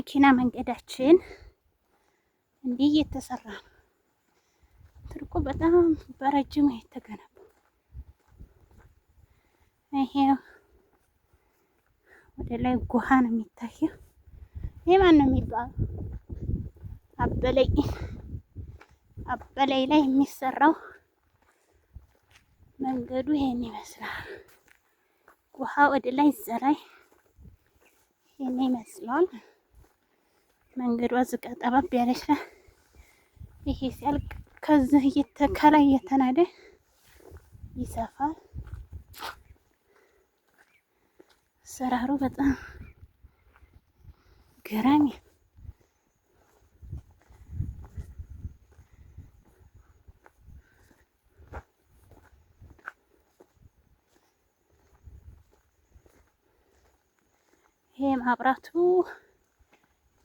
የመኪና መንገዳችን እንዲህ እየተሰራ ነው። ትርቁ በጣም በረጅሙ የተገነባው ይሄ ወደ ላይ ጉሃ ነው የሚታየው። ይሄ ማን ነው የሚባለው? አበለይ አበለይ ላይ የሚሰራው መንገዱ ይሄን ይመስላል። ውሃ ወደ ላይ እዛ ላይ ይሄን ይመስላል። መንገዷ ዝቃ ጠበብ ያለች ናት። ይሄ ሲያልቅ ከዚህ ከላይ እየተናደ ይሰፋል። አሰራሩ በጣም ገራሚ። ይሄ ማብራቱ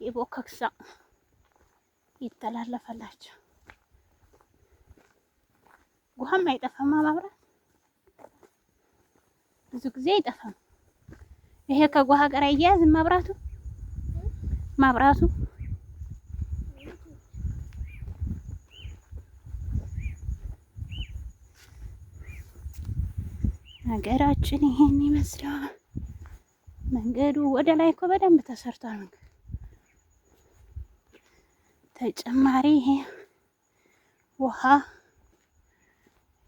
የቦከክሳ ይተላለፈላቸው። ውሃም አይጠፋማ፣ ማብራት ብዙ ጊዜ አይጠፋም። ይሄ ከጓሃ ጋር አያያዝም ማብራቱ ሀገራችን ይሄን ይመስላል። መንገዱ ወደ ላይ እኮ በደንብ ተሰርቷል። መንገዱ ተጨማሪ ይሄ ውሃ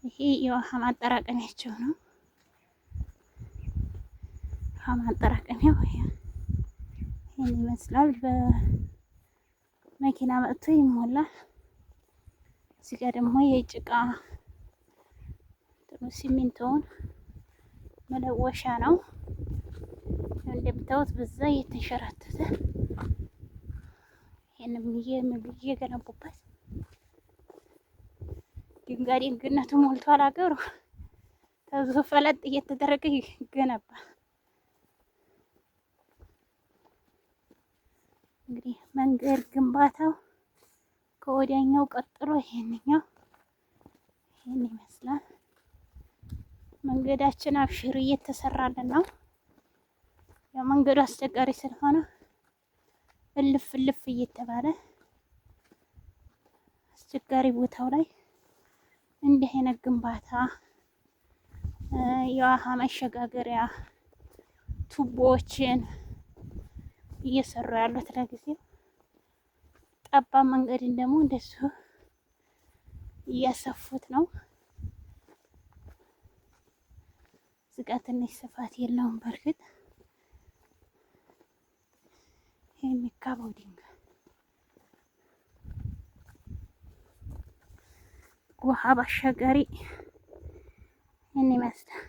ይሄ የውሃ ማጠራቀሚያቸው ነው። ውሃ ማጠራቀሚያው ይሄን ይመስላል። በመኪና መጥቶ ይሞላል። እዚህ ጋር ደግሞ የጭቃ ሲሚንቶውን መለወሻ ነው። እንደምታዩት በዛ እየተንሸራተተ ይሄንም እየገነቡበት ድንጋይ ድንግነቱ ሞልቷል። አገሩ ተዞ ፈለጥ እየተደረገ ይገነባል። እንግዲህ መንገድ ግንባታው ከወዲያኛው ቀጥሎ ይሄንኛው ይሄን ይመስላል። መንገዳችን አብሽሩ እየተሰራልን ነው። ያው መንገዱ አስቸጋሪ ስለሆነ እልፍ እልፍ እየተባለ አስቸጋሪ ቦታው ላይ እንዲህ አይነት ግንባታ የውሃ መሸጋገሪያ ቱቦዎችን እየሰሩ ያሉት ለጊዜው። ጠባብ መንገድን ደግሞ እንደሱ እያሰፉት ነው። ዝጋ ትንሽ ስፋት የለውም። በእርግጥ የሚካበው ድንጋይ ውሃ ባሻጋሪ ይህን ይመስላል።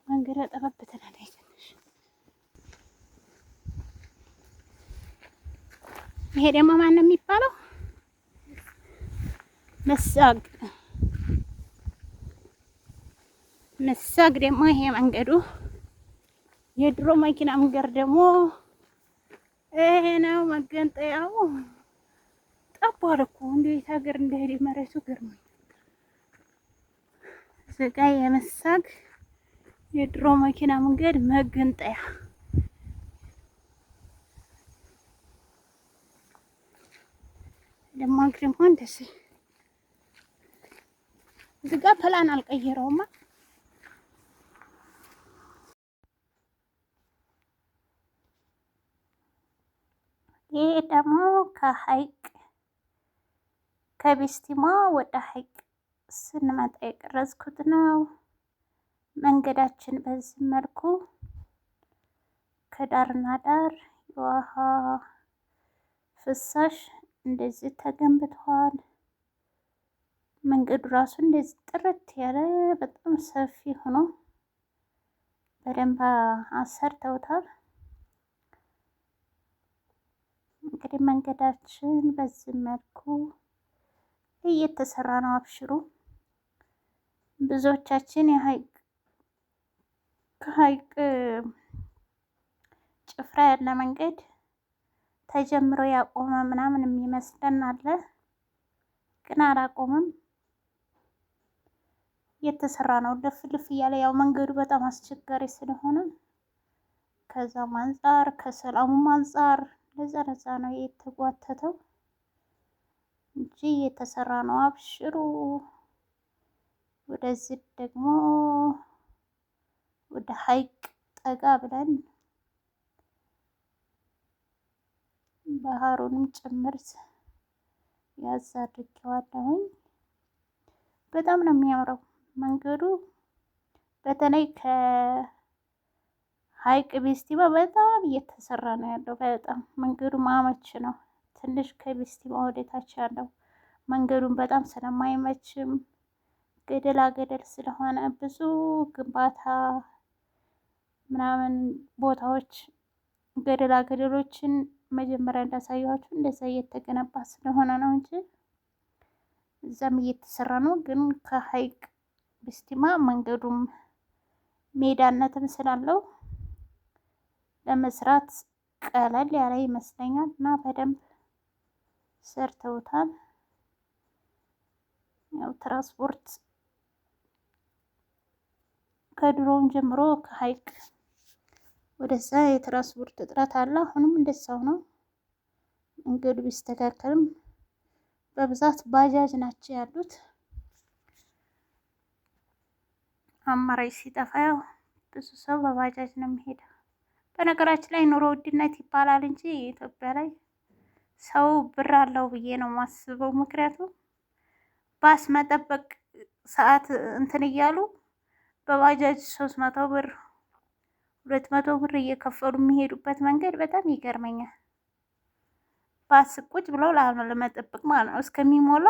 መንገዷ ጠበብ ትላለች ትንሽ። ይሄ ደግሞ ማን ነው የሚባለው? መሳግ መሳግ ደግሞ ይሄ መንገዱ የድሮ መኪና መንገድ ደግሞ ይሄ ነው መገንጠያው። ጠቧል እኮ እንዴት ሀገር እንደሄደ መሬቱ ገርሞኝ። እዚህ ጋ የመሳግ የድሮ መኪና መንገድ መገንጠያ ደግሞ ደግሞ እንደዚህ እዚህ ጋ ፕላን አልቀየረውማ። ይሄ ደግሞ ከሀይቅ ከቢስቲማ ወደ ሀይቅ ስንመጣ የቀረጽኩት ነው። መንገዳችን በዚህ መልኩ ከዳርና ዳር የውሃ ፍሳሽ እንደዚህ ተገንብተዋል። መንገዱ ራሱ እንደዚህ ጥርት ያለ በጣም ሰፊ ሆኖ በደንብ አሰርተውታል። እንግዲህ መንገዳችን በዚህ መልኩ እየተሰራ ነው። አብሽሩ። ብዙዎቻችን ከሀይቅ ጭፍራ ያለ መንገድ ተጀምሮ ያቆመ ምናምን የሚመስለን አለ፣ ግን አላቆምም። እየተሰራ ነው። ልፍ ልፍ እያለ ያው መንገዱ በጣም አስቸጋሪ ስለሆነ ከዛም አንጻር ከሰላሙም አንጻር ለዛ ለዛ ነው የተጓተተው እንጂ እየተሰራ ነው። አብሽሩ። ወደዚህ ደግሞ ወደ ሀይቅ ጠጋ ብለን ባህሩንም ጭምር ያዝ አድርጌዋለሁኝ። በጣም ነው የሚያምረው መንገዱ። በተለይ ከሀይቅ ቤስቲማ በጣም እየተሰራ ነው ያለው። በጣም መንገዱ ማመች ነው። ትንሽ ከቤስቲማ ወደታች ያለው መንገዱን በጣም ስለማይመችም ገደላ ገደል ስለሆነ ብዙ ግንባታ ምናምን ቦታዎች ገደላ ገደሎችን መጀመሪያ እንዳሳየኋችሁ እንደዛ እየተገነባ ስለሆነ ነው እንጂ እዛም እየተሰራ ነው። ግን ከሀይቅ ብስቲማ መንገዱም ሜዳነትም ስላለው ለመስራት ቀለል ያለ ይመስለኛል እና በደንብ ሰርተውታል። ያው ትራንስፖርት ከድሮውም ጀምሮ ከሀይቅ ወደዛ የትራንስፖርት እጥረት አለ። አሁንም እንደዛው ነው። መንገዱ ቢስተካከልም በብዛት ባጃጅ ናቸው ያሉት። አማራጭ ሲጠፋ ያው ብዙ ሰው በባጃጅ ነው የሚሄደው። በነገራችን ላይ ኑሮ ውድነት ይባላል እንጂ ኢትዮጵያ ላይ ሰው ብር አለው ብዬ ነው የማስበው። ምክንያቱም ባስ መጠበቅ ሰዓት እንትን እያሉ በባጃጅ 300 ብር 200 ብር እየከፈሉ የሚሄዱበት መንገድ በጣም ይገርመኛል። ባስ ቁጭ ብለው ላለመጠበቅ ማለት ነው፣ እስከሚሞላ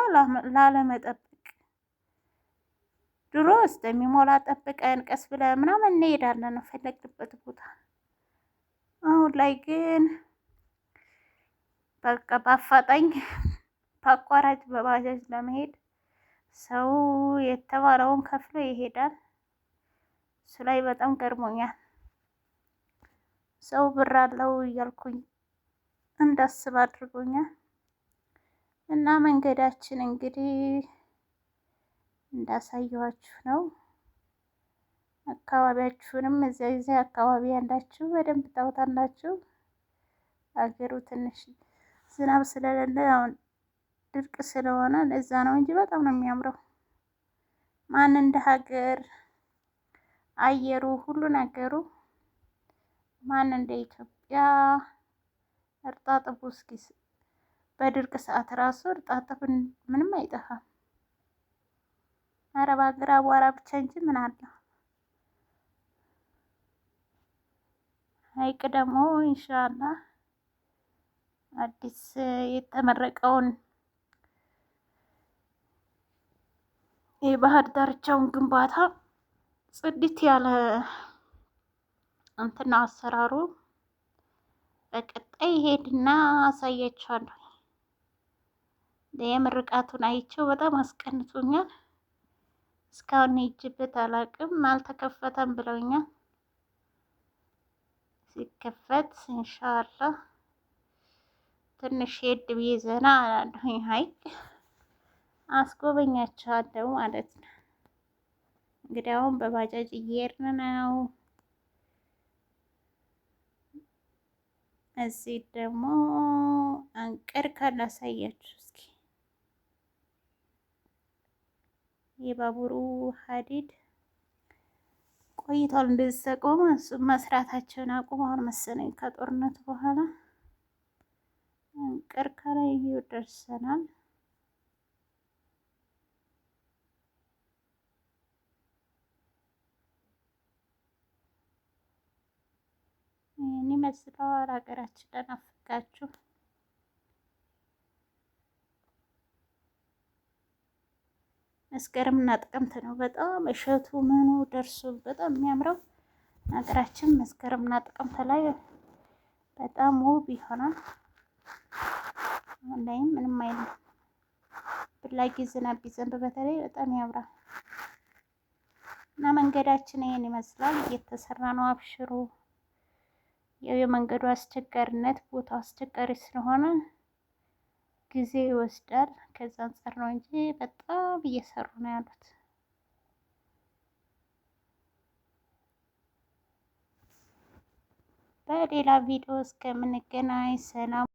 ላለመጠበቅ። ድሮ እስከሚሞላ ጠብቀን ቀስ ብለን ምናምን እንሄዳለን ፈለግንበት ቦታ። አሁን ላይ ግን በቃ በአፋጣኝ በአቋራጭ በባጃጅ ለመሄድ ሰው የተባለውን ከፍሎ ይሄዳል። እሱ ላይ በጣም ገርሞኛል። ሰው ብር አለው እያልኩኝ እንዳስብ አድርጎኛል። እና መንገዳችን እንግዲህ እንዳሳየኋችሁ ነው። አካባቢያችሁንም እዚያ እዚያ አካባቢ ያላችሁ በደንብ ታውታላችሁ። አገሩ ትንሽ ዝናብ ስለሌለ አሁን ድርቅ ስለሆነ ለዛ ነው እንጂ በጣም ነው የሚያምረው። ማን እንደ ሀገር አየሩ ሁሉ ነገሩ ማን እንደ ኢትዮጵያ እርጣጥቡ እስኪ በድርቅ ሰዓት ራሱ እርጣጥብ ምንም አይጠፋም። አረብ ሀገር አቧራ ብቻ እንጂ ምን አለው? ሀይቅ ደግሞ ኢንሻአላህ አዲስ የተመረቀውን የባህር ዳርቻውን ግንባታ ጽድት ያለ እንትና አሰራሩ በቀጣይ ሄድና አሳያችኋለሁ። የምርቃቱን አይቼው በጣም አስቀንቶኛል። እስካሁን ሄጄበት አላውቅም፣ አልተከፈተም ብለውኛል። ሲከፈት ኢንሻአላህ ትንሽ ሄድ ብዬ ዘና አላለሁኝ፣ ሀይቅ አስጎበኛችኋለሁ ማለት ነው። እንግዲህ አሁን በባጃጅ እየሄድን ነው። እዚህ ደግሞ አንቀርካ ላሳያችሁ እስኪ። የባቡሩ ሀዲድ ቆይቷል እንደዚህ ተቆመ። መስራታቸውን አቁመዋል መሰለኝ ከጦርነቱ በኋላ። አንቀርካ ላይ ደርሰናል። ይህን ይመስለዋል ሀገራችን ለናፍቃችሁ። መስከረምና ጥቅምት ነው በጣም እሸቱ ምኑ ደርሶ በጣም የሚያምረው ሀገራችን። መስከረምና ጥቅምት ላይ በጣም ውብ ይሆናል። አሁን ላይም ምንም አይልም። ብላጊ ዝናብ ቢዘንብ በተለይ በጣም ያምራል። እና መንገዳችን ይሄን ይመስላል። እየተሰራ ነው። አብሽሩ። ያው የመንገዱ አስቸጋሪነት ቦታው አስቸጋሪ ስለሆነ ጊዜ ይወስዳል። ከዛ አንጻር ነው እንጂ በጣም እየሰሩ ነው ያሉት። በሌላ ቪዲዮ እስከምንገናኝ ሰላም።